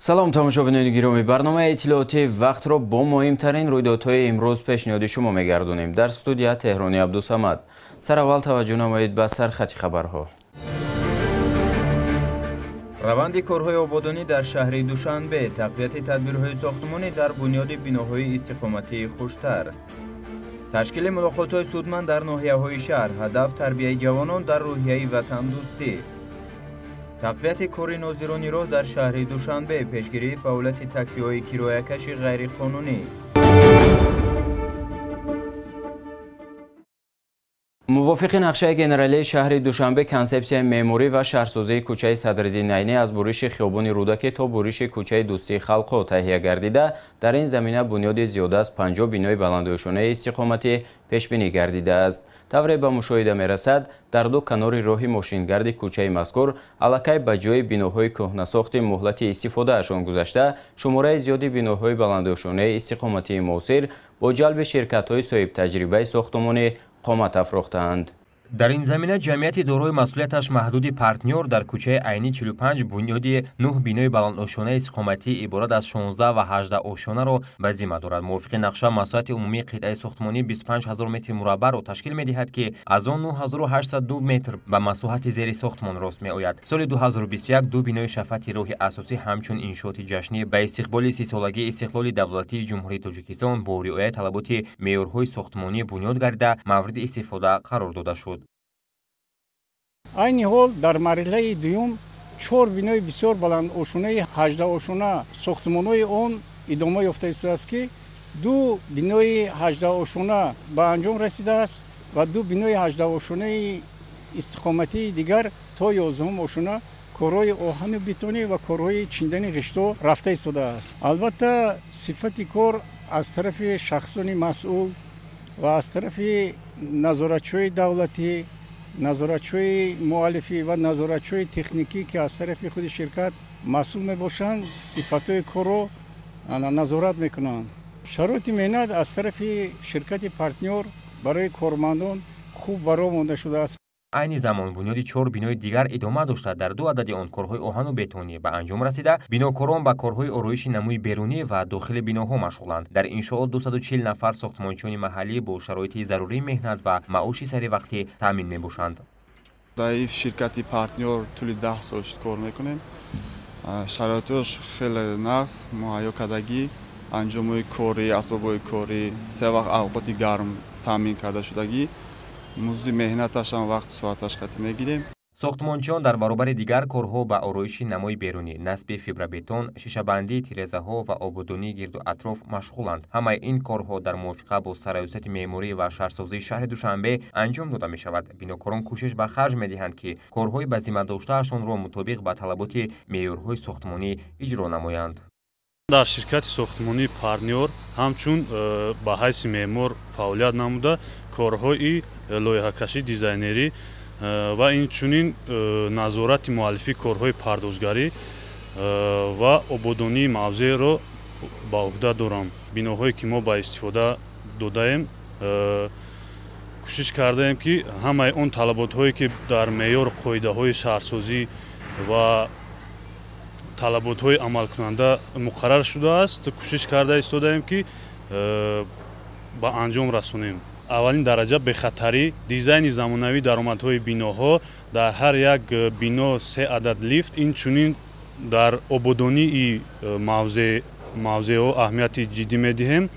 Салом тамошобинони гиромӣ, барномаи иттилоотии вақтро бо муҳимтарин рӯйдодҳои имрӯз пешниҳоди шумо мегардонем. Дар студия Теҳрони Абдусамад. Сараввал таваҷҷӯҳ намоед ба сархати хабарҳо. Раванди корҳои ободонӣ дар шаҳри Душанбе, тақвияти тадбирҳои сохтмонӣ дар бунёди биноҳои истиқоматии хуштар. Ташкили мулоқотҳои судманд дар ноҳияҳои шаҳр, ҳадаф тарбияи ҷавонон дар рӯҳияи ватандӯстӣ. Тақвияти кори нозирони роҳ дар шаҳри Душанбе, пешгирии фаъолияти таксиҳои кироякаши ғайриқонунӣ. Мувофиқи нақшаи генералии шаҳри Душанбе, консепсияи меъморӣ ва шаҳрсозии кӯчаи Садриддин Айнӣ аз буриши хиёбони Рӯдакӣ то буриши кӯчаи Дӯстии халқҳо таҳия гардида, дар ин замина бунёди зиёда аз 50 бинои баландошёнаи истиқоматӣ пешбинӣ гардидааст. Тавре ба мушоҳида мерасад, дар ду канори роҳи мошингарди кӯчаи мазкур аллакай ба ҷои биноҳои кӯҳнасохти муҳлати истифодаашон гузашта, шумораи зиёди биноҳои баландошёнаи истиқоматии муосир бо ҷалби ширкатҳои соҳибтаҷрибаи сохтмонӣ қомат афрохтаанд. Дар ин замина ҷамъияти дорои масъулияташ маҳдуди партнёр дар кӯчаи Айнӣ 45 бунёди 9 бинои баландошёнаи истиқоматӣ иборат аз 16 ва 18 ошёнаро ба зимма дорад. Мувофиқи нақша масоҳати умумии қитъаи сохтмонӣ 25 ҳазор метри мураббаъро ташкил медиҳад, ки аз он 9802 метр ба масоҳати зери сохтмон рост меояд. Соли 2021 ду бинои шафати роҳи асосӣ ҳамчун иншооти ҷашнӣ ба истиқболи 30-солагии истиқлоли давлатии Ҷумҳурии Тоҷикистон бо риояи талаботи меъёрҳои сохтмонӣ бунёд гардида мавриди истифода қарор дода шуд. Айни ҳол дар марҳилаи дуюм 4 бинои бисёр баландошёнаи 18-ошёна сохтмонҳои он идома ёфта истодааст, ки ду бинои 18-ошёна ба анҷом расидааст ва ду бинои 18-ошёнаи истиқоматии дигар то 11 ошёна корҳои оҳану бетонӣ ва корҳои чиндани ғиштҳо рафта истодааст. Албатта, сифати кор аз тарафи шахсони масъул ва аз тарафи назоратчиҳои давлатӣ, назоратчиҳои муаллифӣ ва назоратчиҳои техникӣ, ки аз тарафи худи ширкат масъул мебошанд, сифатҳои корро назорат мекунанд. Шароити меҳнат аз тарафи ширкати партнёр барои кормандон хуб баро монда шудааст. Айни замон бунёди 4 бинои дигар идома дошта, дар ду адади он корҳои оҳану бетонӣ ба анҷом расида, бинокорон ба корҳои ороиши намуи берунӣ ва дохили биноҳо машғуланд. Дар иншоот 240 нафар сохтмончиёни маҳаллӣ бо шароити зарурии меҳнат ва маоши саривақтӣ таъмин мебошанд. Дар ин ширкати партнёр тӯли 10 сол шуд кор мекунем. Шароиташ хеле нағз, муҳайё кардагӣ, анҷомҳои корӣ, асбобҳои корӣ, се вақт авқоти гарм таъмин карда шудагӣ. Музди меҳнаташам вақту соаташ қатъ мегирем. Сохтмончиён дар баробари дигар корҳо ба ороиши намои берунӣ, насби фибрабетон, шишабандии тирезаҳо ва ободонии гирду атроф машғуланд. Ҳамаи ин корҳо дар мувофиқа бо сарраёсати меъморӣ ва шаҳрсозии шаҳри Душанбе анҷом дода мешавад. Бинокорон кӯшиш ба харҷ медиҳанд, ки корҳои ба зимма доштаашонро мутобиқ ба талаботи меъёрҳои сохтмонӣ иҷро намоянд. Дар ширкати сохтмонии партнёр ҳамчун ба ҳайси меъмор фаъолият намуда, корҳои лоиҳакашӣ, дизайнерӣ ва инчунин назорати муаллифии корҳои пардозгарӣ ва ободонии мавзеъро ба уҳда дорам. Биноҳое ки мо ба истифода додаем, кӯшиш кардаем, ки ҳамаи он талаботҳое ки дар меъёр қоидаҳои шаҳрсозӣ ва талаботҳои амалкунанда муқаррар шудааст, кӯшиш карда истодаем, ки ба анҷом расонем. Аввалин дараҷа бехатарӣ, дизайни замонавии даромадҳои биноҳо, дар ҳар як бино 3 адад лифт, инчунин дар ободонии мавзеъҳо аҳамияти ҷиддӣ медиҳем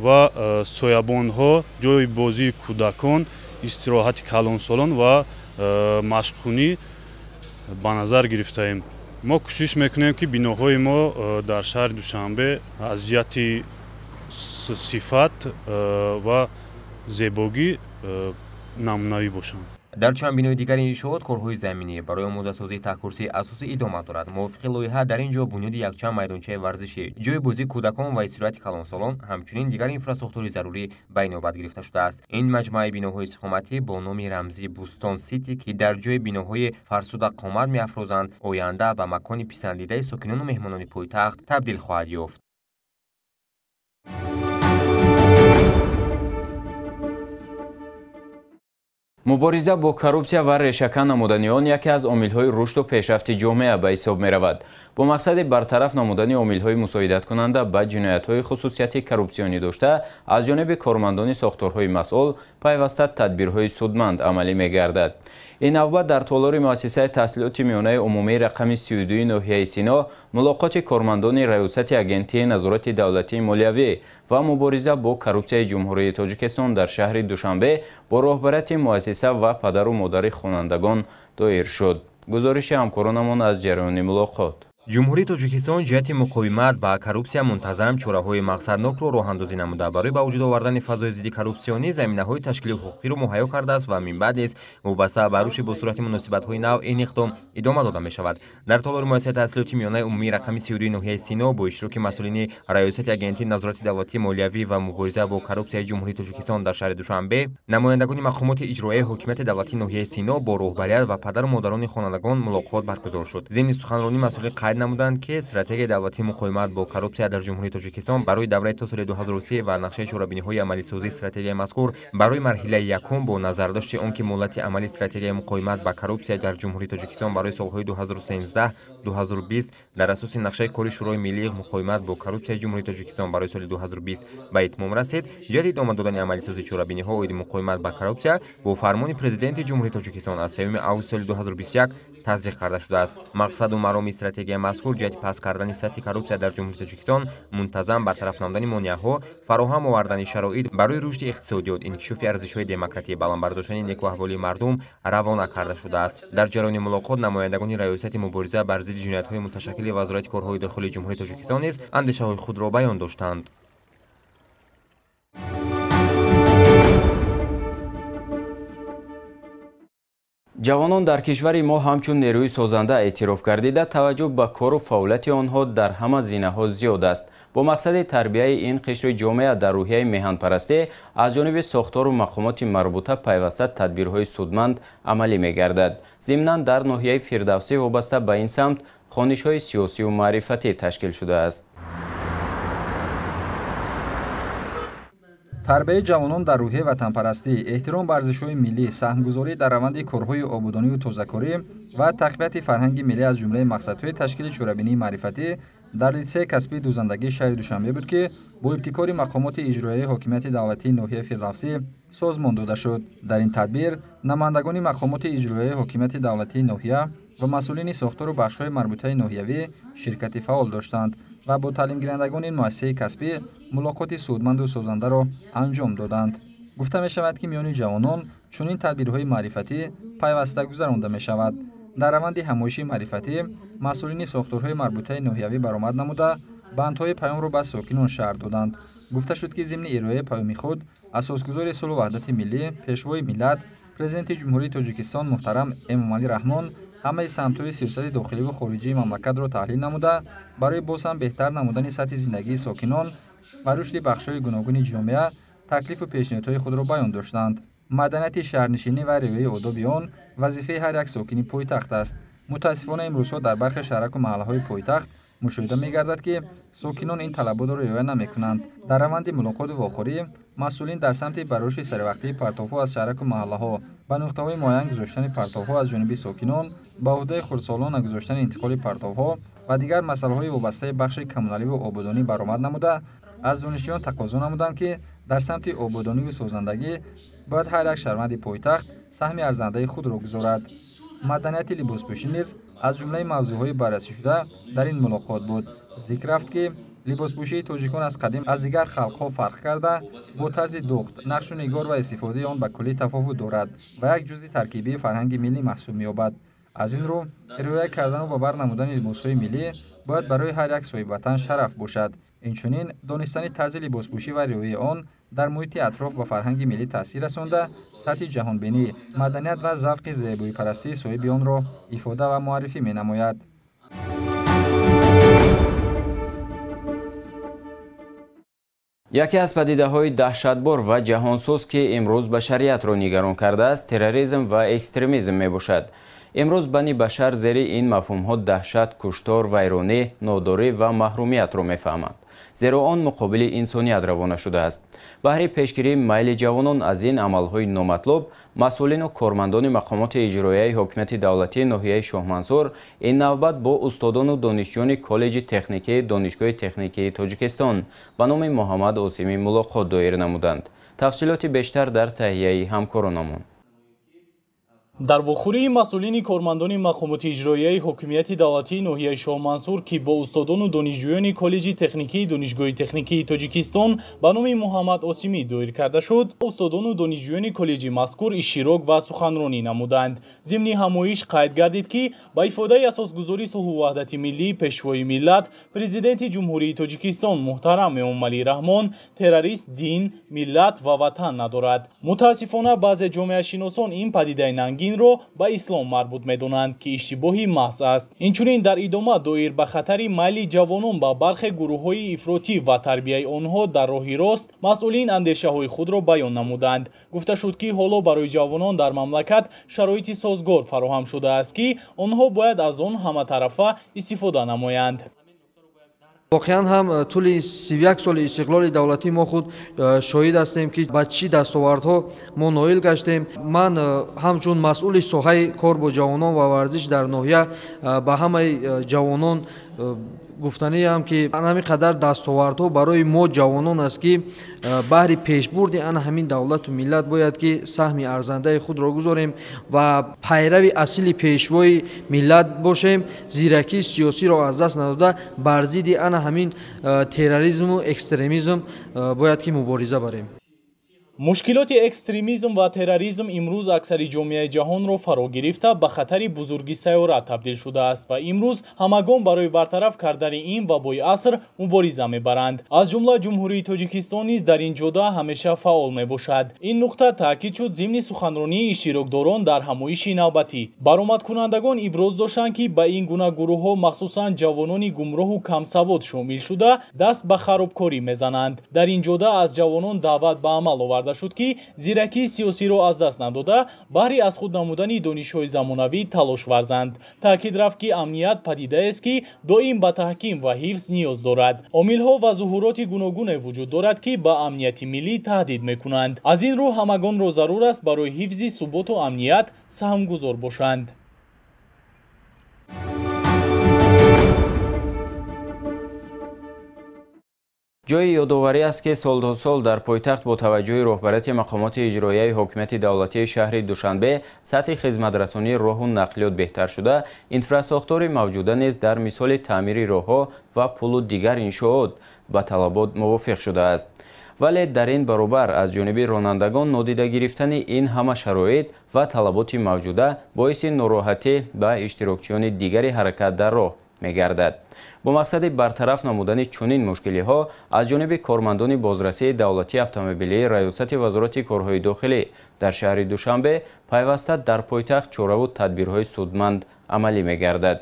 ва соябонҳо, ҷойи бозии кӯдакон, истироҳати калонсолон ва машқхунӣ ба назар гирифтаем. Мо кӯшиш мекунем, ки биноҳои мо дар шаҳри Душанбе аз ҷиҳати сифат ва зебогӣ намунавӣ бошанд. Дар чанд бинои дигари иншоот корҳои заминӣ барои омодасозии таҳкурсии асосӣ идома дорад. Мувофиқи лоиҳа дар ин ҷо бунёди якчанд майдончаи варзишӣ, ҷойи бозии кӯдакон ва истироҳати калонсолон, ҳамчунин дигар инфрасохтори зарурӣ ба инобат гирифта шудааст. Ин маҷмӯаи биноҳои истиқоматӣ бо номи рамзии Бӯстон Сити, ки дар ҷои биноҳои фарсуда қомат меафрозанд, оянда ба макони писандидаи сокинону меҳмонони пойтахт табдил хоҳад ёфт. Мубориза бо коррупсия ва решакан намудани он яке аз омилҳои рушду пешрафти ҷомеа ба ҳисоб меравад. Бо мақсади бартараф намудани омилҳои мусоидаткунанда ба ҷиноятҳои хусусияти коррупсионӣ дошта, аз ҷониби кормандони сохторҳои масъул пайваста тадбирҳои судманд амалӣ мегардад. Ин навбат дар толори муассисаи таҳсилоти миёнаи умумии рақами 32 ноҳияи Сино мулоқоти кормандони Раёсати Агентии назорати давлатии молиявӣ ва мубориза бо коррупсияи Ҷумҳурии Тоҷикистон дар шаҳри Душанбе бо роҳбарияти муассиса ва падару модари хонандагон доир шуд. Гузориши ҳамкоронамон аз ҷараёни мулоқот. Ҷумҳурии Тоҷикистон ҷиҳати муқовимат ба коррупсия мунтазам чораҳои мақсаднокро роҳандозӣ намуда, барои ба вуҷуд овардани фазои зидди коррупсионӣ заминаҳои ташкили ҳуқуқиро муҳайё кардааст ва минбаъд низ вобаста ба рушди босуръати муносибатҳои нав ин иқдом идома дода мешавад. Дар толори муассисаи таҳсилоти миёнаи умумии рақами 32 ноҳияи Сино бо иштироки масъулини Раёсати Агентии назорати давлатии молиявӣ ва мубориза бо коррупсияи Ҷумҳурии Тоҷикистон дар шаҳри Душанбе, намояндагони мақомоти иҷроияи ҳокимияти давлатии ноҳияи Сино бо роҳбарият ва падару модарони хонандагон мулоқот баргузор шуд. Зимни суханронӣ масъулин қайд намуданд, ки стратегияи давлатии муқовимат бо коррупсия дар Ҷумҳурии Тоҷикистон барои давраи то соли 2003 ва нақшаи чорабиниҳои амалисозии стратегияи мазкур барои марҳилаи якум бо назардошти он ки муҳлати амали стратегияи муқовимат ба коррупсия дар Ҷумҳурии Тоҷикистон барои солҳои 2013-2020 дар асоси нақшаи кори Шӯрои миллии муқовимат бо коррупсияи Ҷумҳурии Тоҷикистон барои соли 2020 ба итмом расид, ҷиҳати идома додани амалисозии чорабиниҳо оиди муқовимат ба коррупсия бо фармони Президенти Ҷумҳурии Тоҷикистон аз 3 август соли 2021 тасдиқ карда шудааст. Мақсаду мароми стратегияи мазкур ҷиҳати паст кардани сатҳи коррупсия дар Ҷумҳурии Тоҷикистон, мунтазам бартараф намудани монеаҳо, фароҳам овардани шароит барои рушди иқтисодиёт, инкишофи арзишҳои демократӣ, баланд бардоштани некуаҳволии мардум равона карда шудааст. Дар ҷараёни мулоқот намояндагони Раёсати мубориза бар зидди ҷиноятҳои муташаккили Вазорати корҳои дохилии Ҷумҳурии Тоҷикистон низ андешаҳои худро баён доштанд. Ҷавонон дар кишвари мо ҳамчун нерӯи созанда эътироф гардида, таваҷҷӯҳ ба кору фаъолияти онҳо дар ҳама зинаҳо зиёд аст. Бо мақсади тарбияи ин қишри ҷомеа дар рӯҳияи меҳанпарастӣ аз ҷониби сохтору мақомоти марбута пайваста тадбирҳои судманд амалӣ мегардад. Зимнан дар ноҳияи Фирдавсӣ вобаста ба ин самт хонишҳои сиёсию маърифатӣ ташкил шудааст. Тарбияи ҷавонон дар рӯҳияи ватанпарастӣ, эҳтиром ба арзишҳои миллӣ, саҳмгузорӣ дар раванди корҳои ободонию тозакорӣ ва тақвияти фарҳанги миллӣ аз ҷумлаи мақсадҳои ташкили чорабинии маърифатӣ дар литсеи касбии дӯзандагии шаҳри Душанбе буд, ки бо ибтикори мақомоти иҷроияи ҳокимияти давлатии ноҳияи Фирдавсӣ созмон дода шуд. Дар ин тадбир намояндагони мақомоти иҷроияи ҳокимияти давлатии ноҳия ва масъулини сохтору бахшҳои марбутаи ноҳиявӣ ширкати фаъол доштанд ва бо таълимгирандагони муассисаи касбӣ мулоқоти судманду созандаро анҷом доданд. Гуфта мешавад, ки миёни ҷавонон чунин тадбирҳои маърифатӣ пайваста гузаронда мешавад. Дар раванди ҳамоиши маърифатӣ масъулини сохторҳои марбутаи ноҳиявӣ баромад намуда, бандҳои паёмро ба сокинон шарҳ доданд. Гуфта шуд, ки зимни ироаи паёми худ асосгузори сулҳу ваҳдати миллӣ, пешвои миллат, Президенти Ҷумҳурии Тоҷикистон муҳтарам Эмомалӣ Раҳмон ҳамаи самтҳои сиёсати дохиливу хориҷии мамлакатро таҳлил намуда, барои боз ҳам беҳтар намудани сатҳи зиндагии сокинон ва рушди бахшҳои гуногуни ҷомеа таклифу пешниҳодҳои худро баён доштанд. Маданияти шаҳрнишинӣ ва риояи одоби он вазифаи ҳар як сокини пойтахт аст. Мутаассифона, имрӯзҳо дар бархе шаҳраку маҳаллаҳои пойтахт мушоҳида мегардад, ки сокинон ин талаботро риоя намекунанд. Дар раванди мулоқоту вохӯрӣ масъулин дар самти ба рушди саривақтии партовҳо аз шаҳраку маҳаллаҳо, ба нуқтаҳои муайян гузоштани партовҳо аз ҷониби сокинон, ба уҳдаи хурдсолон нагузоштани интиқоли партовҳо ва дигар масъалаҳои вобастаи бахши коммуналиву ободонӣ баромад намуда, аз донишҷӯён тақозо намуданд, ки дар самти ободониву созандагӣ бояд ҳар як шаҳрванди пойтахт саҳми арзандаи худро гузорад. Маданияти либоспӯшӣ низ аз ҷумлаи мавзӯъҳои баррасӣшуда дар ин мулоқот буд. Зикр рафт, ки либоспӯшии тоҷикон аз қадим аз дигар халқҳо фарқ карда, бо тарзи духт, нақшу нигор ва истифодаи он ба куллӣ тафовут дорад ва як ҷузъи таркибии фарҳанги миллӣ маҳсуб меёбад. Аз ин рӯ риоя кардану ба бар намудани либосҳои миллӣ бояд барои ҳар як соҳибватан шараф бошад. Инчунин донистани тарзи либоспӯшӣ ва риояи он дар муҳити атроф ба фарҳанги миллӣ таъсир расонда, сатҳи ҷаҳонбинӣ, маданият ва завқи зебоипарастии соҳиби онро ифода ва муаррифӣ менамояд. Яке аз падидаҳои даҳшатбор ва ҷаҳонсӯз, ки имрӯз башариятро нигарон кардааст, терроризм ва экстремизм мебошад. Имрӯз бани башар зери ин мафҳумҳо даҳшат, куштор, вайронӣ, нодорӣ ва маҳрумиятро мефаҳманд, зеро он муқобили инсоният равона шудааст. Баҳри пешгирии майли ҷавонон аз ин амалҳои номатлуб, масъулину кормандони мақомоти иҷроияи ҳокимияти давлатии ноҳияи Шоҳмансур ин навбат бо устодону донишҷӯёни коллеҷи техникии Донишгоҳи техникии Тоҷикистон ба номи Муҳаммад Осимӣ мулоқот доир намуданд. Тафсилоти бештар дар таҳияи ҳамкоронамон. Дар вохӯрии масъулини кормандони мақомоти иҷроияи ҳокимияти давлатии ноҳияи Шоҳмансур, ки бо устодону донишҷӯёни коллеҷи техникии Донишгоҳи техникии Тоҷикистон ба номи Муҳаммад Осимӣ доир карда шуд, устодону донишҷӯёни коллеҷи мазкур иштирок ва суханронӣ намуданд. Зимни ҳамоиш қайд гардид, ки ба ифодаи асосгузори сулҳу ваҳдати миллӣ, пешвои миллат, Президенти Ҷумҳурии Тоҷикистон муҳтарам Эмомалӣ Раҳмон, террорист дин, миллат ва ватан надорад. Мутаассифона, баъзе ҷомеашиносон ин падидаи нангин ро ба ислом марбут медонанд, ки иштибоҳи маҳз аст. Инчунин дар идома доир ба хатари майли ҷавонон ба бархе гурӯҳҳои ифротӣ ва тарбияи онҳо дар роҳи рост масъулин андешаҳои худро баён намуданд. Гуфта шуд, ки ҳоло барои ҷавонон дар мамлакат шароити созгор фароҳам шудааст, ки онҳо бояд аз он ҳаматарафа истифода намоянд. Воқеан ҳам тӯли 31 соли истиқлоли давлатӣ мо худ шоҳид ҳастем, ки ба чӣ дастовардҳо мо ноил гаштем. Ман ҳамчун масъули соҳаи кор бо ҷавонон ва варзиш дар ноҳия ба ҳамаи ҷавонон гуфтаниам, ки ҳамин қадар дастовардҳо барои мо ҷавонон аст, ки баҳри пешбурди ана ҳамин давлату миллат бояд ки саҳми арзандаи худро гузорем ва пайрави асили пешвои миллат бошем, зиракии сиёсиро аз даст надода бар зидди ана ҳамин терроризму экстремизм бояд ки мубориза барем. Мушкилоти экстремизм ва терроризм имрӯз аксари ҷомеаи ҷаҳонро фаро гирифта ба хатари бузурги сайёра табдил шудааст ва имрӯз ҳамагон барои бартараф кардани ин вабои аср мубориза мебаранд. Аз ҷумла Ҷумҳурии Тоҷикистон низ дар ин ҷода ҳамеша фаъол мебошад. Ин нуқта таъкид шуд зимни суханронии иштирокдорон дар ҳамоиши навбатӣ. Баромадкунандагон иброз доштанд, ки ба ин гуна гурӯҳҳо махсусан ҷавонони гумроҳу камсавод шомил шуда даст ба харобкорӣ мезананд. Дар ин ҷода аз ҷавонон даъват ба амал оварда шуд, ки зиракии сиёсиро аз даст надода баҳри аз худ намудани донишҳои замонавӣ талош варзанд. Таъкид рафт, ки амният падидаест, ки доим ба таҳким ва ҳифз ниёз дорад. Омилҳо ва зуҳуроти гуногуне вуҷуд дорад, ки ба амнияти миллӣ таҳдид мекунанд. Аз ин рӯ ҳамагонро зарур аст барои ҳифзи суботу амният саҳмгузор бошанд. Ҷои ёдоварӣ аст, ки сол то сол дар пойтахт бо таваҷҷӯҳи роҳбарияти мақомоти иҷроияи ҳокимияти давлатии шаҳри Душанбе сатҳи хизматрасонии роҳу нақлиёт беҳтар шуда, инфрасохтори мавҷуда низ дар мисоли таъмири роҳҳо ва пулу дигар иншоот ба талабот мувофиқ шудааст. Вале дар ин баробар аз ҷониби ронандагон нодида гирифтани ин ҳама шароит ва талаботи мавҷуда боиси нороҳатӣ ба иштирокчиёни дигари ҳаракат дар роҳ мегардад. Бо мақсади бартараф намудани чунин мушкилиҳо аз ҷониби кормандони бозрасии давлатии автомобилии Раёсати Вазорати корҳои дохилӣ дар шаҳри Душанбе пайваста дар пойтахт чораву тадбирҳои судманд амалӣ мегардад.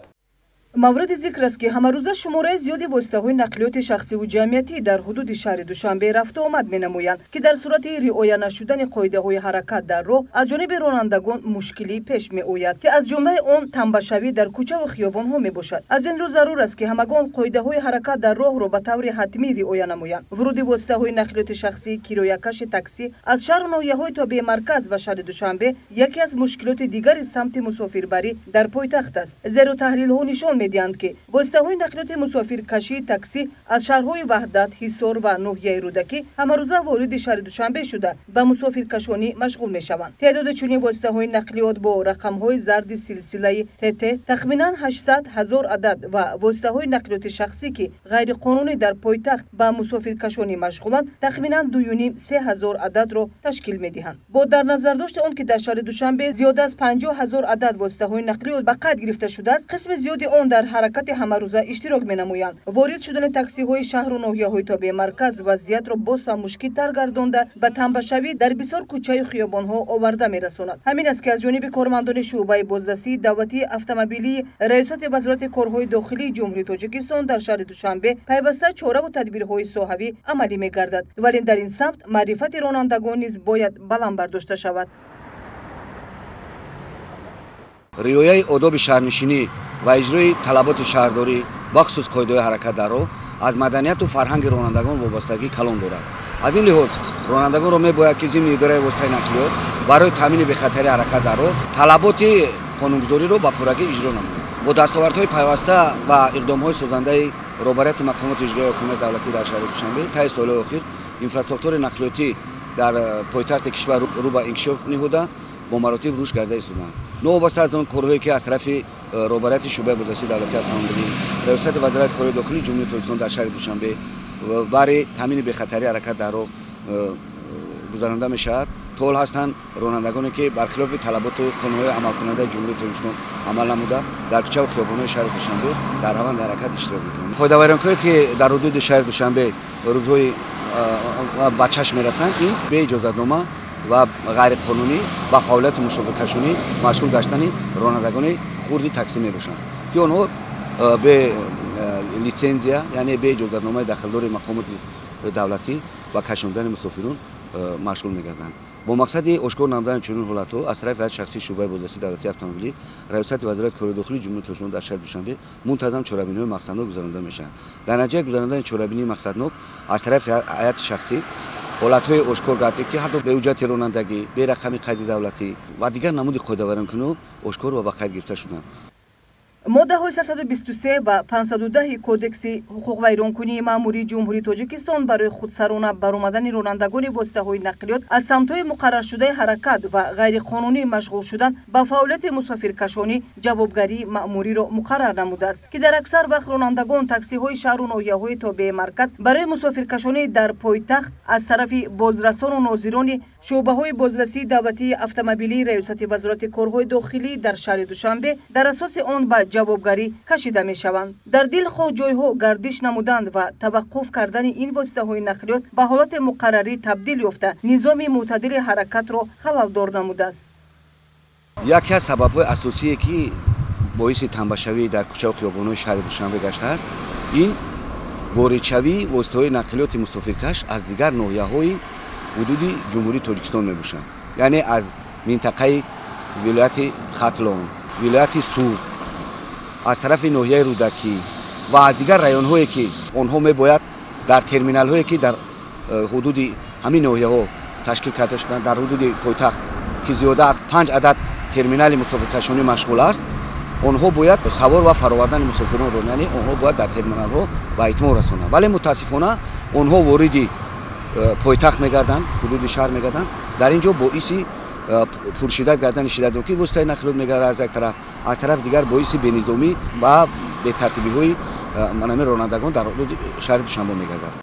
Мавриди зикр аст, ки ҳамарӯза шумораи зиёди воситаҳои нақлиёти шахсиву ҷамъиятӣ дар ҳудуди шаҳри Душанбе рафту омад менамоянд, ки дар сурати риоя нашудани қоидаҳои ҳаракат дар роҳ аз ҷониби ронандагон мушкилӣ пеш меояд, ки аз ҷумлаи он тамбашавӣ дар кӯчаву хиёбонҳо мебошад. Аз ин рӯ зарур аст, ки ҳамагон қоидаҳои ҳаракат дар роҳро ба таври ҳатмӣ риоя намоянд. Вуруди воситаҳои нақлиёти шахсӣ, кироякаши таксӣ аз шаҳру ноҳияҳои тобеи марказ ба шаҳри Душанбе яке аз мушкилоти дигари самти мусофирбарӣ дар пойтахт аст, зеро таҳлилҳо нишон медиҳанд, ки воситаҳои нақлиёти мусофиркашии таксӣ аз шаҳрҳои Ваҳдат, Ҳисор ва ноҳияи Рӯдакӣ ҳамарӯза вориди шаҳри Душанбе шуда ба мусофиркашонӣ машғул мешаванд. Теъдоди чунин воситаҳои нақлиёт бо рақамҳои зарди силсилаи ТТ тахминан 800 ҳазор адад ва воситаҳои нақлиёти шахсӣ, ки ғайриқонунӣ дар пойтахт ба мусофиркашонӣ машғуланд, тахминан 2,5-3 ҳазор ададро ташкил медиҳанд. Бо дар назардошти он, ки дар шаҳри Душанбе зиёда аз 50 ҳазор адад воситаҳои нақлиёт ба қайд гирифта шудааст, қисми зиёди он дар ҳаракати ҳамарӯза иштирок менамоянд. Ворид шудани таксиҳои шаҳру ноҳияҳои тобеи марказ вазъиятро боз ҳам мушкилтар гардонда ба тамбашавӣ дар бисёр кӯчаю хиёбонҳо оварда мерасонад. Ҳамин аст, ки аз ҷониби кормандони шӯъбаи бозрасии давлатии автомобилии Раёсати Вазорати корҳои дохилии Ҷумҳурии Тоҷикистон дар шаҳри Душанбе пайваста чораву тадбирҳои соҳавӣ амалӣ мегардад, вале дар ин самт маърифати ронандагон низ бояд баланд бардошта шавад. Риояи одоби шаҳрнишинӣ ва иҷрои талаботи шаҳрдорӣ, бахусус қоидаҳои ҳаракат дар роҳ, аз маданияту фарҳанги ронандагон вобастагии калон дорад. Аз ин лиҳоз ронандагонро мебояд, ки зимни идораи воситаи нақлиёт барои таъмини бехатарии ҳаракат дар роҳ талаботи қонунгузориро ба пуррагӣ иҷро намояд. Бо дастовардҳои пайваста ва иқдомҳои созандаи роҳбарияти мақомоти иҷроияи ҳокимияти давлатӣ дар шаҳри Душанбе, таи солҳои охир инфрасохтори нақлиётӣ дар пойтахти кишвар рӯ ба инкишоф ниҳода, бо маротиб рушд карда истоданд. Новобаста аз он корҳое, ки аз тарафи роҳбарияти шӯъбаи бозрасии давлатии автомобилӣ, Раёсати вазорати корҳои дохилии Ҷумҳурии Тоҷикистон дар шаҳри Душанбе барои таъмини бехатарии ҳаракат дар роҳ гузаронда мешавад, то ҳол ҳастанд ронандагоне, ки бархилофи талаботу қонунҳои амалкунандаи Ҷумҳурии Тоҷикистон амал намуда, дар кӯчаву хиёбонҳои шаҳри Душанбе дар раванди ҳаракат иштирок мекунанд. Қоидавайронкое, ки дар ҳудуди шаҳри Душанбе рӯзҳои ба чашм мерасанд, ин беиҷозатнома ва ғайриқонунӣ ба фаъолияти мусофиркашонӣ машғул гаштани ронандагони хурди таксӣ мебошанд, ки онҳо бе литсензия, яъне бе иҷозатномаи дахлдори мақомоти давлатӣ ба кашондани мусофирон машғул мегарданд. Бо мақсади ошкор намудани чунин ҳолатҳо аз тарафи ҳайати шахсии шӯъбаи бозрасии давлатии автомобилӣ, Раёсати вазорати корҳои дохилии Ҷумҳурии Тоҷикистон дар шаҳри Душанбе мунтазам чорабиниҳои мақсаднок гузаронида мешаванд. Дар натиҷаи гузарондани чорабинии мақсаднок аз тарафи ҳайати шахсӣ ҳолатҳои ошкор гардид, ки ҳатто беҳуҷҷати ронандагӣ, берақами қайди давлатӣ ва дигар намуди қоидавайронкуниҳо ошкор ва ба қайд гирифта шуданд. Моддаҳои 323 ва 510 Кодекси ҳуқуқвайронкунии маъмурии Ҷумҳурии Тоҷикистон барои худсарона баромадани ронандагони воситаҳои нақлиёт аз самтҳои муқарраршудаи ҳаракат ва ғайриқонунӣ машғул шудан ба фаъолияти мусофиркашонӣ ҷавобгарии маъмуриро муқаррар намудааст, ки дар аксар вақт ронандагон таксиҳои шаҳру ноҳияҳои тобеи марказ барои мусофиркашонӣ дар пойтахт аз тарафи бозрасону нозирони шӯъбаҳои бозрасии давлатии автомобилии Раёсати вазорати корҳои дохилӣ дар шаҳри Душанбе дар асоси он ба ҷавобгарӣ кашида мешаванд. Дар дилхоҳ ҷойҳо гардиш намуданд ва таваққуф кардани ин воситаҳои нақлиёт ба ҳолати муқаррарӣ табдил ёфта, низоми мӯътадили ҳаракатро халалдор намудааст. Яке аз сабабҳои асосие, ки боиси танбашавӣ дар кӯчаву хиёбонҳои шаҳри Душанбе гаштааст, ин воридшавии воситаҳои нақлиёти мусофиркаш аз дигар ноҳияҳои ҳудуди Ҷумҳурии Тоҷикистон мебошанд, яъне аз минтақаи вилояти Хатлон, вилояти Суғд, аз тарафи ноҳияи Рӯдакӣ ва аз дигар районҳое, ки онҳо мебояд дар терминалҳое, ки дар ҳудуди ҳамин ноҳияҳо ташкил карда шуданд, дар ҳудуди пойтахт, ки зиёда аз 5 адад терминали мусофиркашонӣ машғул аст, онҳо бояд савор ва фаровардани мусофиронро, яъне онҳо бояд дар терминалҳо ба итмом расонанд. Вале мутаассифона онҳо вориди пойтахт мегарданд, ҳудуди шаҳр мегарданд. Дар ин ҷо боиси пуршиддат гардани шиддатнокии воситаи нақлиёт мегардад аз як тараф, аз тарафи дигар боиси бенизомӣ ва бетартибиҳои манами ронандагон дар ҳудуди шаҳри Душанбе мегардад.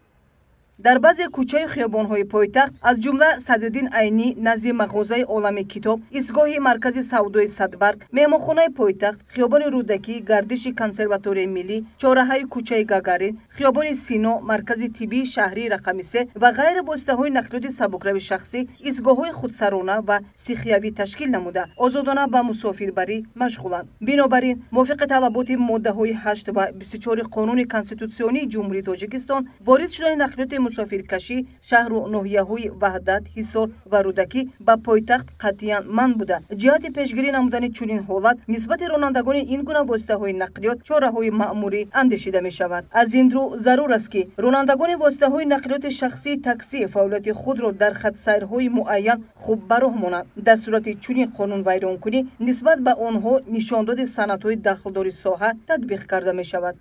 Дар баъзе кӯчаю хиёбонҳои пойтахт, аз ҷумла Садриддин Айнӣ назди мағозаи Олами китоб, истгоҳи маркази савдои Садбарг, меҳмонхонаи пойтахт, хиёбони Рӯдакӣ, гардиши консерваторияи миллӣ, чораҳаи кӯчаи Гагарин, хиёбони Сино, маркази тиббии шаҳрии рақами 3 ва ғайра воситаҳои нақлиёти сабукрави шахсӣ истгоҳҳои худсарона ва стихиявӣ ташкил намуда, озодона ба мусофирбарӣ машғуланд. Бинобар ин, мувофиқи талаботи моддаҳои 8 ва 24 Қонуни конститутсионии Ҷумҳурии Тоҷикистон, ворид шудани нақлиёти мусофиркашӣ шаҳру ноҳияҳои Ваҳдат, Ҳисор ва Рӯдакӣ ба пойтахт қатъиян манъ буда, ҷиҳати пешгирӣ намудани чунин ҳолат нисбати ронандагони ин гуна воситаҳои нақлиёт чораҳои маъмурӣ андешида мешавад. Аз ин рӯ зарур аст, ки ронандагони воситаҳои нақлиёти шахсии таксӣ фаъолияти худро дар хатсайрҳои муайян хуб ба роҳ монанд. Дар сурати чунин қонунвайронкунӣ нисбат ба онҳо нишондоди санадҳои дахлдори соҳа татбиқ карда мешавад.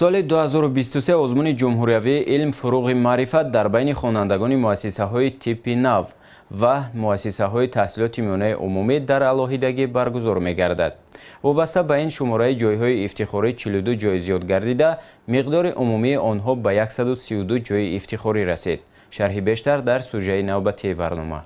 Соли 2023 озмуни ҷумҳуриявии илм фуруғи маърифат дар байни хонандагони муассисаҳои типи нав ва муассисаҳои таҳсилоти миёнаи умумӣ дар алоҳидагӣ баргузор мегардад. Вобаста ба ин шумораи ҷойҳои ифтихорӣ 42 ҷой зиёд гардида, миқдори умумии онҳо ба 132 ҷойи ифтихорӣ расид. Шарҳи бештар дар сужаи навбатии барнома.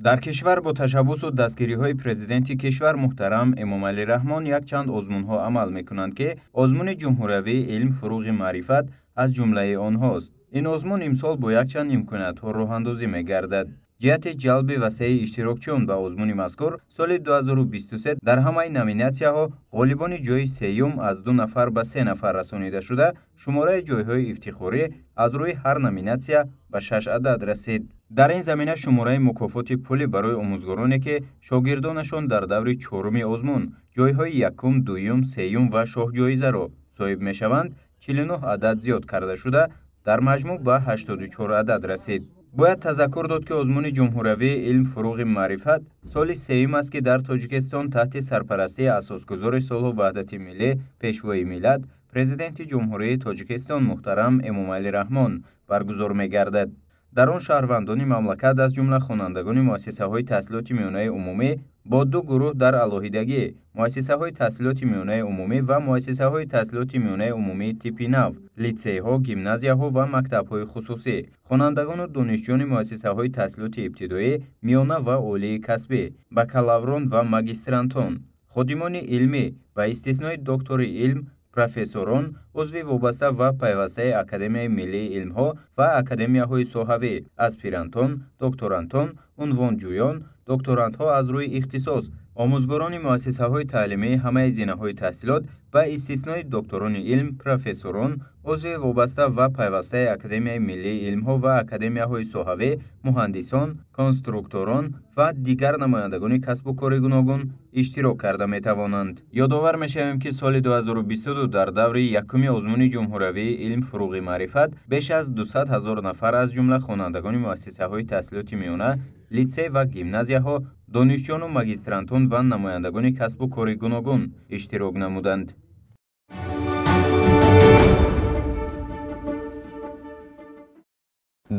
Дар кишвар бо ташаббусу дастгириҳои президенти кишвар муҳтарам Эмомалӣ Раҳмон якчанд озмунҳо амал мекунанд, ки озмуни ҷумҳуриявии илм фуруғи маърифат аз ҷумлаи онҳост. Ин озмун имсол бо якчанд имкониятҳо роҳандозӣ мегардад. Ҷиҳати ҷалби васеи иштирокчиён ба озмуни мазкур соли 2023 дар ҳамаи номинатсияҳо ғолибони ҷойи сеюм аз 2 нафар ба 3 нафар расонида шуда, шумораи ҷойҳои ифтихорӣ аз рӯи ҳар номинатсия ба 6 адад расид. Дар ин замина шумораи мукофоти пулӣ барои омӯзгороне, ки шогирдонашон дар даври чоруми озмун ҷойҳои якум, дуюм, сеюм ва шоҳҷоизаро соҳиб мешаванд, 49 адад зиёд карда шуда, дар маҷмӯъ ба 84 адад расид. Бояд тазаккур дод, ки озмуни ҷумҳуриявии илм фуруғи маърифат соли сеюм аст, ки дар Тоҷикистон таҳти сарпарастии асосгузори сулҳу ваҳдати миллӣ, Пешвои миллат, Президенти Ҷумҳурии Тоҷикистон муҳтарам Эмомалӣ Раҳмон баргузор мегардад. Дар он шаҳрвандони мамлакат, аз ҷумла хонандагони муассисаҳои таҳсилоти миёнаи умумӣ бо ду гурӯҳ дар алоҳидагӣ, муассисаҳои таҳсилоти миёнаи умумӣ ва муассисаҳои таҳсилоти миёнаи умумии типи нав, литсейҳо, гимназияҳо ва мактабҳои хусусӣ, хонандагону донишҷӯёни муассисаҳои таҳсилоти ибтидоӣ, миёна ва олии касбӣ, бакалаврон ва магистрантон, ходимони илмӣ ба истиснои доктори илм, профессорон, узви вобаста ва пайвастаи Академияи миллии илмҳо ва академияҳои соҳавӣ, аспирантон, докторантон, унвонҷӯён, докторантҳо аз рӯи ихтисос, омӯзгорони муассисаҳои таълимии ҳамаи зинаҳои таҳсилот ба истиснои докторони илм, профессорон, узви вобаста ва пайвастаи Академияи миллии илмҳо ва академияҳои соҳавӣ, муҳандисон, конструкторон ва дигар намояндагони касбу кори гуногун иштирок карда метавонанд. Ёдовар мешавем, ки соли 2022 дар даври якуми озмуни ҷумҳуриявии илм фуруғи маърифат беш аз 200 ҳазор нафар, аз ҷумла хонандагони муассисаҳои таҳсилоти миёна, литсей ва гимназияҳо, донишҷӯёну магистрантон ва намояндагони касбу кори гуногун иштирок намуданд.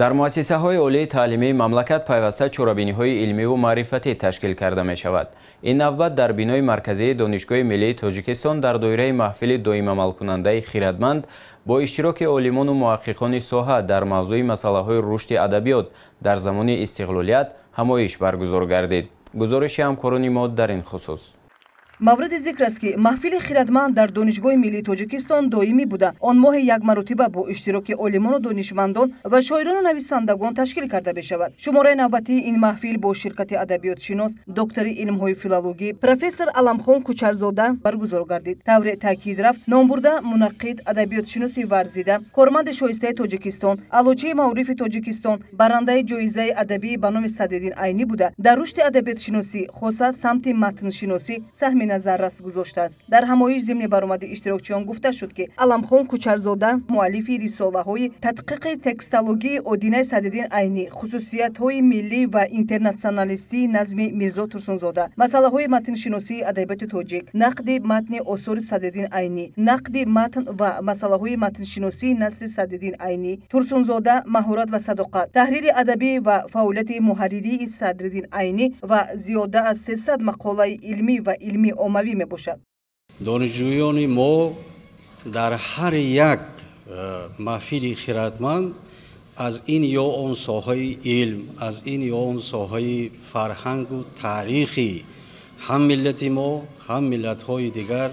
Дар муассисаҳои олии таълимии мамлакат пайваста чорабиниҳои илмиву маърифатӣ ташкил карда мешавад. Ин навбат дар бинои марказии Донишгоҳи миллии Тоҷикистон дар доираи маҳфили доимамалкунандаи хирадманд бо иштироки олимону муҳаққиқони соҳа дар мавзӯи масъалаҳои рушди адабиёт дар замони истиқлолият ҳамоиш баргузор гардид. Гузориши ҳамкорони мо дар ин хусус. Мавриди зикр аст, ки маҳфили хирадманд дар Донишгоҳи миллии Тоҷикистон доимӣ буда, он моҳи як маротиба бо иштироки олимону донишмандон ва шоирону нависандагон ташкил карда мешавад. Шумораи навбатии ин маҳфил бо ширкати адабиётшинос, доктори илмҳои филологӣ, профессор Аламхон Кучарзода баргузор гардид. Тавре таъкид рафт, номбурда мунаққид, адабиётшиноси варзида, корманди шоистаи Тоҷикистон, аълочии маорифи Тоҷикистон, барандаи ҷоизаи адабӣ ба номи Садриддин Айнӣ буда, дар рушди адабиётшиносӣ, хоса самти матншиносӣ саҳми назаррас гузоштааст. Дар ҳамоиш зимни баромади иштирокчиён гуфта шуд, ки Аламхон Кучарзода муаллифи рисолаҳои тадқиқи текстологии Одинаи Садриддин Айнӣ, хусусиятҳои миллӣ ва интернатсионалистии назми Мирзо Турсунзода, масъалаҳои матншиносии адабиёти тоҷик, нақди матни осори Садриддин Айнӣ, нақди матн ва масъалаҳои матншиносии насри Садриддин Айнӣ, Турсунзода, маҳорат ва садоқат, таҳрири адабӣ ва фаъолияти муҳарририи Садриддин Айнӣ ва зиёда аз 300 мақолаи илмӣ ва илмӣ оммавӣ мебошад. Донишҷӯёни мо дар ҳар як маҳфили хирадманд аз ин ё он соҳаи илм, аз ин ё он соҳаи фарҳангу таърихи ҳам миллати мо, ҳам миллатҳои дигар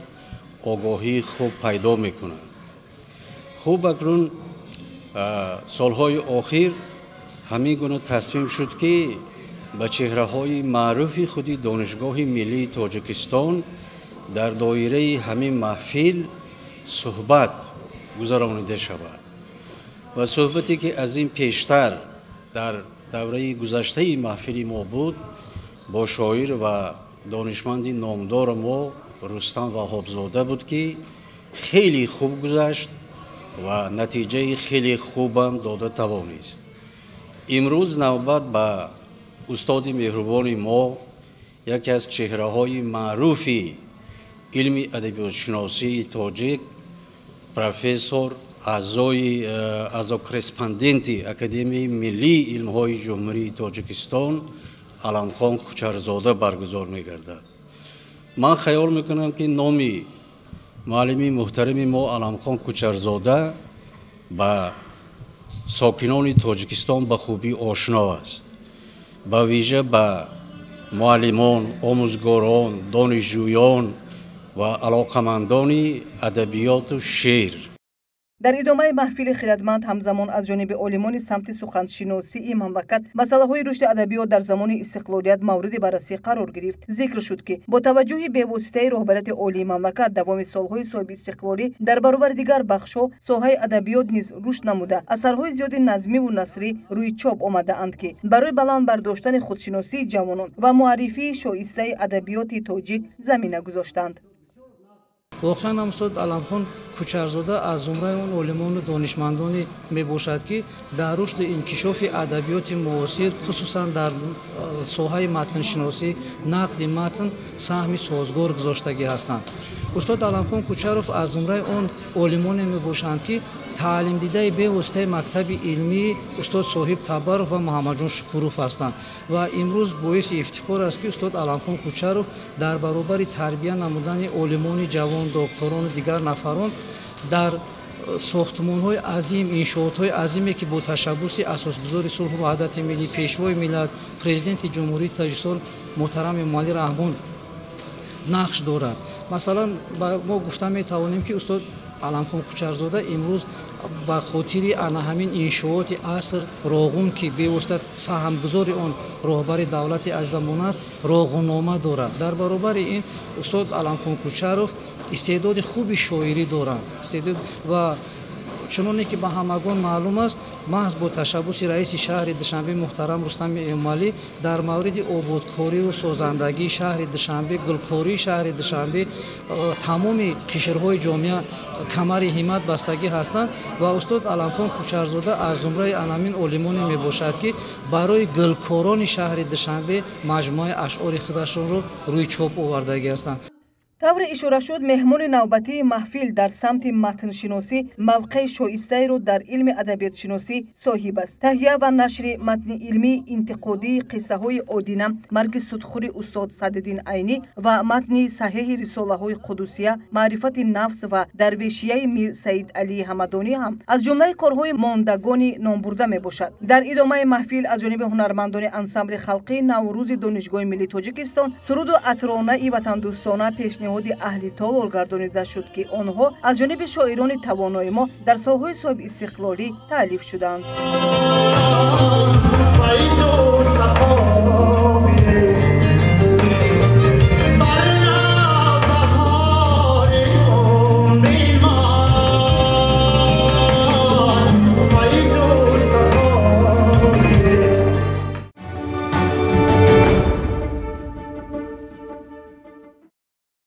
огоҳии хуб пайдо мекунанд. Хуб, акнун солҳои охир ҳамин гуна тасмим шуд, ки ба чеҳраҳои маъруфи худи Донишгоҳи миллии Тоҷикистон дар доираи ҳамин маҳфил суҳбат гузаронида шавад ва суҳбате ки аз ин пештар дар давраи гузаштаи маҳфили мо буд бо шоир ва донишманди номдори мо Рустам Ваҳобзода буд, ки хеле хуб гузашт ва натиҷаи хеле хубам дода тавонист. Имрӯз навбат ба устоди меҳрубони мо, яке аз чеҳраҳои маъруфи илми адабиётшиносии тоҷик, профессор, аъзо-корреспонденти Академияи миллии илмҳои Ҷумҳурии Тоҷикистон Аламхон Кучарзода баргузор мегардад. Ман хаёл мекунам, ки номи муаллими муҳтарами мо Аламхон Кучарзода ба сокинони Тоҷикистон ба хубӣ ошно аст, ба вижа ба муаллимон, омӯзгорон, донишҷӯён ва алоқамандони адабиёту шеър. Дар идомаи маҳфили хирадманд ҳамзамон аз ҷониби олимони самти суханшиносии мамлакат масъалаҳои рушди адабиёт дар замони истиқлолият мавриди баррасӣ қарор гирифт. Зикр шуд, ки бо таваҷҷӯҳи бевоситаи роҳбарияти олии мамлакат давоми солҳои соҳибистиқлолӣ дар баробари дигар бахшҳо соҳаи адабиёт низ рушд намуда, асарҳои зиёди назмиву насрӣ рӯи чоп омадаанд, ки барои баланд бардоштани худшиносии ҷавонон ва муаррифии шоистаи адабиёти тоҷик замина гузоштанд. Воқеан ҳам устод Аламхон Кучарзода аз зумраи он олимону донишмандоне мебошад, ки дар рушду инкишофи адабиёти муосир, хусусан дар соҳаи матншиносӣ, нақди матн саҳми созгор гузоштагӣ ҳастанд. Устод Аламхон Кучаров аз зумраи он олимоне мебошанд, ки таълимдидаи бевоситаи мактаби илмии устод Соҳиб Табаров ва Муҳаммадҷон Шукуров ҳастанд ва имрӯз боиси ифтихор аст, ки устод Аламхон Кучаров дар баробари тарбия намудани олимони ҷавон, докторону дигар нафарон дар сохтмонҳои азим, иншоотҳои азиме, ки бо ташаббуси асосгузори сулҳу ваҳдати миллӣ, пешвои миллат, президенти Ҷумҳурии Тоҷикистон муҳтарам Эмомалӣ Раҳмон нақш дорад. Масалан, мо гуфта метавонем, ки устод Аламхон Кучарзода имрӯз ба хотири ана ҳамин иншооти аср Роғун, ки бевосита саҳмгузори он роҳбари давлати азизамон аст, роғуннома дорад. Дар баробари ин устод Аламхон Кучаров истеъдоди хуби шоирӣ дорад ва чуноне ки ба ҳамагон маълум аст, маҳз бо ташаббуси раиси шаҳри Душанбе муҳтарам Рустами Эмомалӣ дар мавриди ободкориву созандагии шаҳри Душанбе, гулкории шаҳри Душанбе тамоми қишрҳои ҷомеа камари ҳиммат бастагӣ ҳастанд ва устод Аламхон Кучарзода аз зумраи анамин олимоне мебошад, ки барои гулкорони шаҳри Душанбе маҷмӯаи ашъори худашонро рӯи чоп овардагӣ ҳастанд. Тавре ишора шуд, меҳмони навбатии маҳфил дар самти матншиносӣ мавқеи шоистаеро дар илми адабиётшиносӣ соҳиб аст. Таҳия ва нашри матни илмии интиқодии қиссаҳои Одина, марги судхӯри устод Садриддин Айнӣ ва матни саҳеҳи рисолаҳои Қудусия, маърифати нафс ва дарвешияи Мир Саид Алии Ҳамадонӣ ҳам аз ҷумлаи корҳои мондагони номбурда мебошад. Дар идомаи маҳфил аз ҷониби ҳунармандони ансамбли халқии Наврӯзи Донишгоҳи миллии Тоҷикистон суруду атронаи ватандӯстона пешниҳод аҳли толор гардонида шуд, ки онҳо аз ҷониби шоирони тавонои мо дар солҳои соҳибистиқлолӣ таълиф шуданд.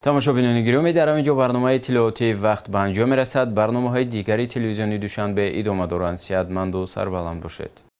Тамошобинони гиромӣ, дар ҳамин ҷо барномаи иттилоотии вақт ба анҷом мерасад. Барномаҳои дигари телевизиони Душанбе идома доранд. Сиҳатманду сарбаланд бошед.